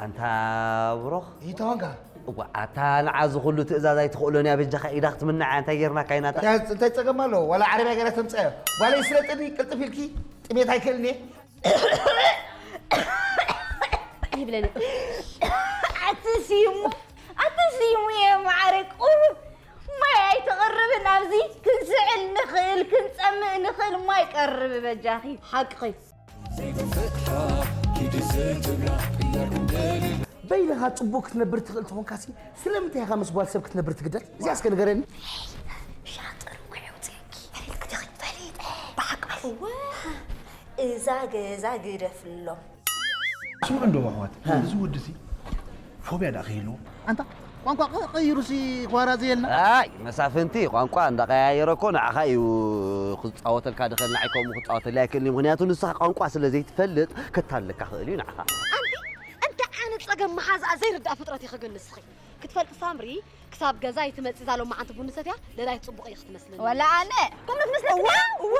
ኣንታ ብሩኽ። ይተዋንካ። እዋ፣ ኣታ ንዓ እዚ ኩሉ ትእዛዝ ኣይትኽእሎን እያ፣ በጃኻ ኢዳ ክትምንዓ እንታይ ጌርናካ ኢና? እንታይ፣ እንታይ ጸገም ኣለዎ? ዋላ ዓረብያ ገይራ ተምጽኣዮ። ጓለይ ስለጥኒ ቅልጥፍ ኢልኪ፣ ጥሜት ኣይክእልን እየ። ይብለኒ። ኣቲ ስዩሙ፣ ኣቲ ስዩሙ እየ ማዕረ ቁሩብ ማይ ኣይትቐርብን፣ ኣብዚ ክንስዕል ንኽእል፣ ክንጸምእ ንኽእል፣ ማይ ቀርብ በጃኺ። ሓቅኺ። በይንኻ ጽቡቕ ክትነብር ትኽእል ተኾንካሲ ስለምንታይ ኢኻ ምስ ጓል ሰብ ክትነብር ትግደድ? እዚኣ እስከ ንገረኒ። ሻጥር እኮ የውፅእኪ። ፈሊጥኪ ዲኺ? ፈሊጠ። ብሓቂ በሊ። እዛ ገዛ ግደፍሎም። ስምዑ እንዶ ኣሕዋት፣ እዚ ወዲ እዚ ፎብያ ደኣ ከይህልዎ። ኣንታ ቋንቋ ቀይሩሲ ኳራ ዘየልና። ኣይ መሳፍንቲ ቋንቋ እንዳቀያየረ እኮ ንዓኻ እዩ ክፃወተልካ ድኽእል፣ ንዓይ ከምኡ ክፃወተልይ ኣይክእልን እዩ። ምኽንያቱ ንስኻ ቋንቋ ስለ ዘይትፈልጥ ክታለካ ክእል እዩ ንዓኻ። ኣንቲ እንታይ ዓይነት ፀገም መሓዛኣ ዘይርዳእ ፍጥረት ኢኺ ግን ንስኺ ክትፈልጢ ሳምሪ ክሳብ ገዛ ይትመፂ እዛ ሎማዓንቲ ቡኒ ሰትያ ለላይ ፅቡቕ እየ ክትመስለኒ ወላ ኣነ ከምኡ ትመስለኪ እወ